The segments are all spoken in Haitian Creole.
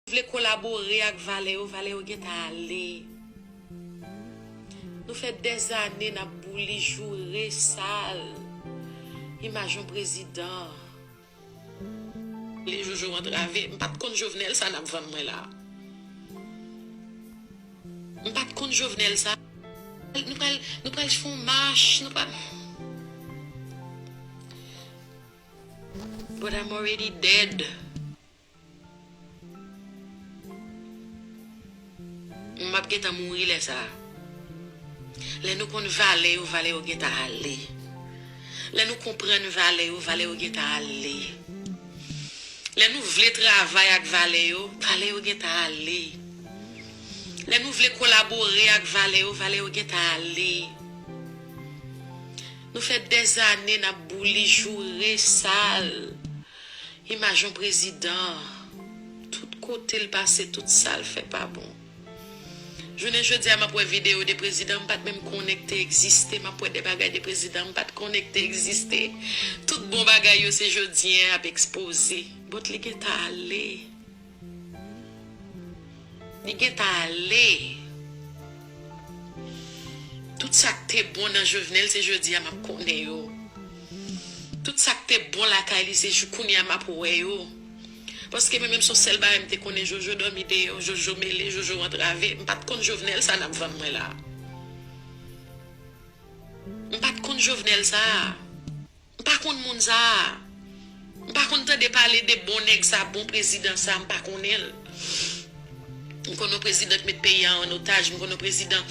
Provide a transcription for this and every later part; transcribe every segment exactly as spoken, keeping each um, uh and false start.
vle kolabore ak valè yo, valè yo gentan ale. Nou fè dèzane n ap bouli, joure, sal imaj yon prezidan. Li Jojo antrave. M pa t konn Jovenel sa n ap vann mwen la. M pa t konn Jovenel sa. Nou pral, nou pral fè yon mach, nou pral. But I'm already dead. M ap gentan mouri lè sa a. Lè nou konn valè yo, valè yo gentan ale. Lè nou konprann valè yo, valè yo gentan ale. Lè nou vle travay ak valè yo, valè yo gentan ale. Lè nou vle kolabore ak valè yo, valè yo gentan ale. Nou fè dèzane n ap bouli, joure, sal imaj yon prezidan. Tout kote l pase, tout sa l fè pa bon. Jounen jodi a, m ap wè videyo de prezidan m pa t menm konnen k te egziste. M ap wè de bagay de prezidan m pa t konnen k te egziste. Tout bon bagay yo, se jodi a y ap ekspoze. But li gentan ale. Li gentan ale. Tout sa k te bon nan Jovenel, se jodi a m ap konnen yo. Tout sa k te bon lakay li, se jou kounye a m ap wè yo. Paske mwen menm, se yon sèl bagay m te konnen, Jojo dòmi deyò, Jojo mele, Jojo antrave. M pa t konn Jovenel sa n ap vann mwen la. M pa t konn Jovenel sa. M pa konn moun sa a. M pa konn tande pale de bon nèg sa, bon prezidan sa, m pa konnen l. M konn yon prezidan ki met peyi a an otaj, m konn yon prezidan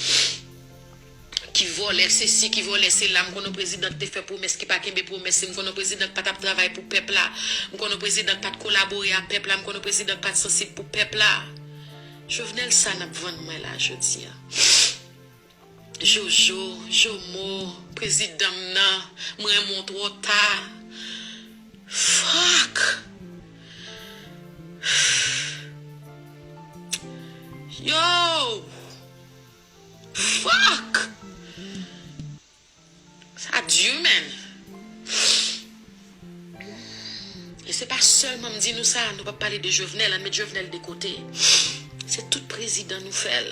ki vòlè sesi, ki vòlè sela, m konn yon prezidan ki te fè pwomès ki pa kenbe pwomès li, m konn yon prezidan ki pa t ap travay pou pèp la, m konn yon prezidan ki pa t kolabore ak pèp la, m konn yon prezidan ki pa t sansib pou pèp la. Jovenel sa n ap vann mwen la jodi a. Jojo, Jomo, prezidan m nan, m renmen w twò ta. Fuck! Yo! Fuck! Sa di, man. E se pa sèlman m di nou sa, nou p ap pale de Jovenel, ann met Jovenel de kote. Se tout prezidan nou fè l.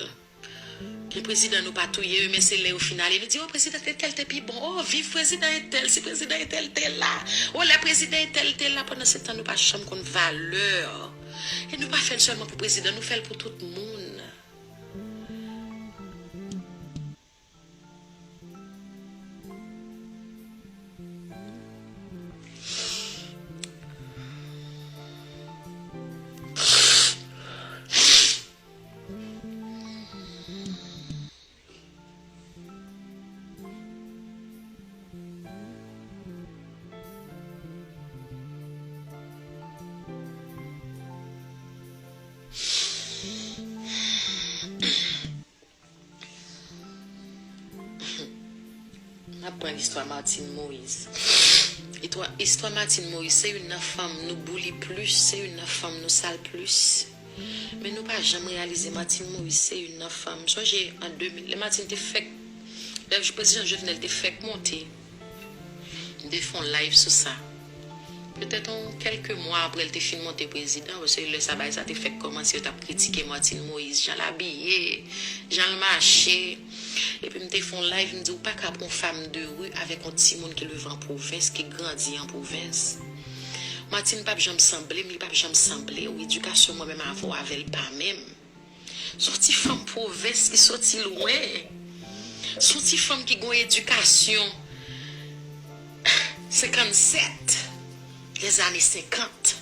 Gen prezidan nou pa touye yo, men se lè yo fin ale, nou di, o, prezidan entèl te pi bon. O, viv prezidan entèl, si prezidan entèl te la. O, lè prezidan entèl te la, pandan se tan nou pa janm konn valè. E nou pa fè l sèlman pou prezidan, nou fè l pou tout moun. M ap pran istwa Martine Moïse. Istwa, istwa Martine Moïse, se youn nan fanm nou bouli plis, se youn nan fanm nou sal plis. Men nou pa janm reyalize Martine Moïse se youn nan fanm. Sonje an de mil, lè Martine te fèk, lè prezidan Jovenel te fèk monte, m te fè yon live sou sa. Petèt yon kèlke mwa apre l te fin monte prezidan, paske lè sa bagay sa te fèk kòmanse, yo t ap kritike Martine Moïse, jan l abiye, jan l mache. Epi m te fè yon live, m di, ou pa ka pran yon fanm de ri avèk yon timoun ki leve an pwovens, ki grandi an pwovens. Martine p ap janm sanble m, li p ap janm sanble w. Edikasyon mwen menm avè w avè l pa menm. S on ti fanm pwovens ki soti lwen. S on ti fanm ki gon edikasyon senkannsèt, lèzane senkant.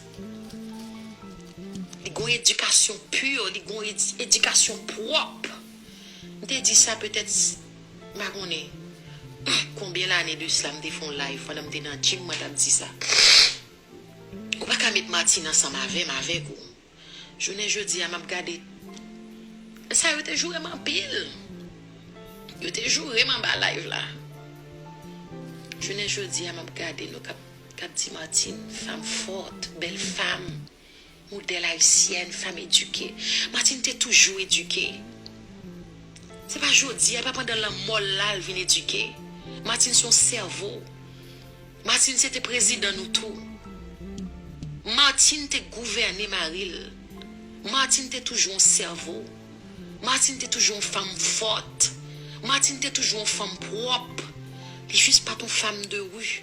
Li gon edikasyon pi, li gon edi-, edikasyon pwòp. M te di sa petèt, m pa konnen konbyen lane de sila, m te fè yon live pandan m te nan gym, mwen t ap di sa. Ou pa ka met Martine ansanm avè m, avèk ou. Jounen jodi a, m ap gade. Sa yo te joure m anpil. Yo te joure m anba live la. Jounen jodi a, m ap gade nou k ap, k ap di Martine, fanm fòt, bèl fanm, modèl ayisyèn, fanm edike. Martine te toujou edike. Se pa jodi a, e pa pandan lanmò l la l vin edike. Martine se yon sèvo. Martine se te prezidan nou tou. Martine te gouvène mari l. Martine te toujou yon sèvo. Martine te toujou yon fanm fòt. Martine te toujou yon fanm pwòp. Li jis pa t yon fanm de ri.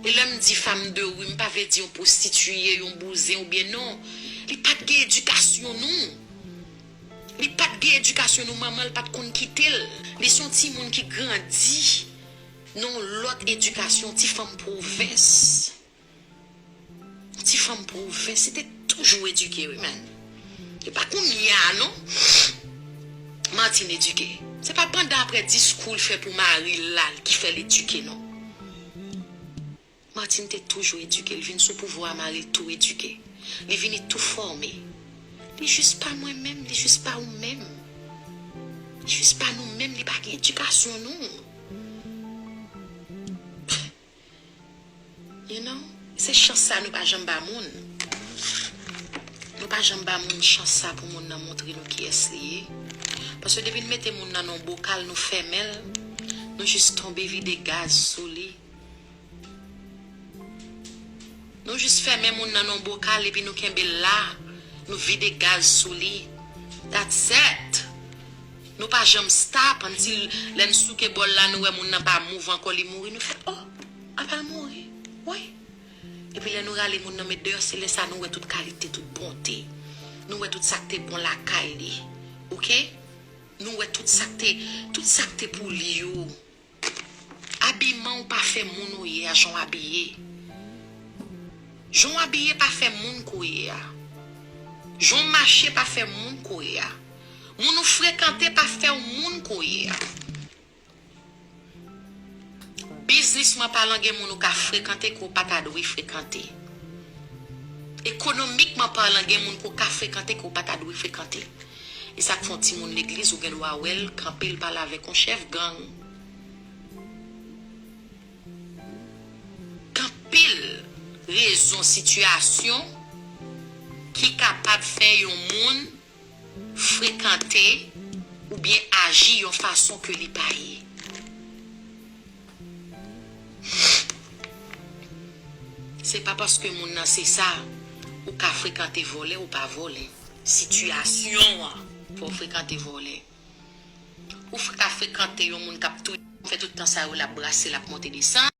E lè m di fanm de ri, m pa vle di yon pwostitiye, yon bouzen oubyen non. Li pa t gen edikasyon non. Li pa t gen edikasyon non, manman l pa t konn kite l. Li se yon timoun ki grandi nan yon lòt edikasyon, ti fanm pwovens. Ti fanm pwovens, li te toujou edike, wi, menn. E pa kounye a, non. Martine edike. Se pa pandan apre diskou l fè pou mari l la ki fè l edike, non. Martine te toujou edike. L vin sou pouvwa a, mari l tou edike. Li vini tou fòme. Li jis pa mwen menm, li jis pa ou menm. Li jis pa nou menm, li pa gen edikasyon, non. You know? Se chans sa nou pa janm ba moun. Nou pa janm ba moun chans sa pou moun nan montre nou kiyès li ye. Paske depi n mete moun nan nan yon bokal, nou fèmen l, nou jis tonbe vide gaz sou li. Nou jis fèmen moun nan nan yon bokal epi nou kenbe l la, nou vide gaz sou li. That's it. Nou pa janm stop, ann di lè n souke bòl la, nou wè moun nan pa move ankò, li mouri, nou fè, oh, apa l mouri? Wi. Epi lè nou rale moun nan met deyò, se lè sa nou wè tout kalite, tout bonte. Nou wè tout sa k te bon lakay li. Oke? Nou wè tout sa k te, tout sa k te pou li yo. Abiman w pa fè moun ou ye a, jan w abiye. Jan w abiye pa fè moun k ou ye a. Jan w mache pa fè moun k ou ye a. Moun ou frekante pa fè w moun k ou ye a. Biznisman palan, gen moun ou ka frekante ke w pa ta dwe frekante. Ekonomikman palan, gen moun ke w ka frekante ke w pa ta dwe frekante. E sa k fè yon timoun legliz, ou gen dwa wè l kanpe, l pale avèk yon chèf gang. Gen anpil rezon, sitiyasyon ki kapab fè yon moun frekante oubyen aji yon fason ke li pa ye. Se pa paske moun nan se sa, ou ka frekante vòlè, ou pa vòlè. Sitiyasyon an fè w frekante vòlè. Ou ka frekante yon moun k ap touye, fè tout tan sa yo l ap brase, l ap monte desann.